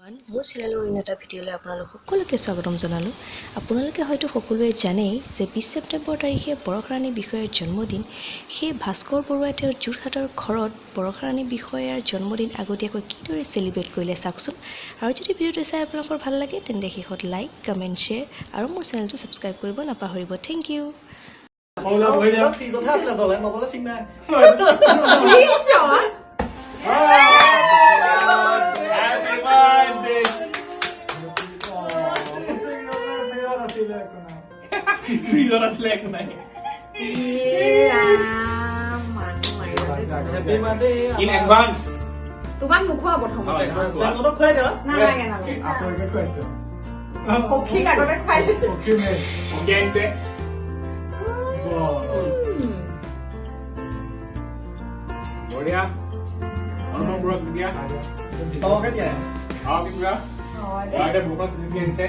মোৰ চেনেলৰ অন্য এটা ভিডিঅ'লৈ আপোনালোক সকলোকে স্বাগতম জনালোঁ। আপোনালোকে হয়তো সকলোৱে জানেই যে 20 ছেপ্টেম্বৰ তাৰিখে বৰষাৰাণী বিষয়াৰ জন্মদিন। সেই ভাস্কৰ বৰুৱাই তেওঁৰ যোৰহাটৰ ঘৰত বৰষাৰাণী বিষয়াৰ জন্মদিন আগতীয়াকৈ কিদৰে চেলিব্ৰেট কৰিলে চাওকচোন। আৰু যদি ভিডিঅ'টো চাই আপোনালোকৰ ভাল লাগে, তেন্তে শেষত লাইক, কমেণ্ট, শ্বেয়াৰ আৰু মোৰ চেনেলটো ছাবস্ক্ৰাইব কৰিব নাপাহৰিব। Thank you. ফ্ৰিজতহে আছিলে, জ্বলে নজ্বলে ঠিক নাই। Happy birthday! ফ্ৰিজত আছিলে, একো নাই। ফ্ৰিজত আছিলে, একো নাই। Happy birthday in advance. তোমাক নোখোৱা প্ৰথমতে। হাজবেণ্ডক খুৱাই দিয়া। নালাগে, নালাগে। আপোনালোকে খুৱাইছো। সখীক আগতে খুৱাই দিছো। সখী আহিছে। বঢ়িয়া। অনুপম বৰুৱাক দিয়া। তলকে দিয়া। আৰু কি পুৰা হয় দেই। আৰু এতিয়া বৰষুণত তিতি আহিছে।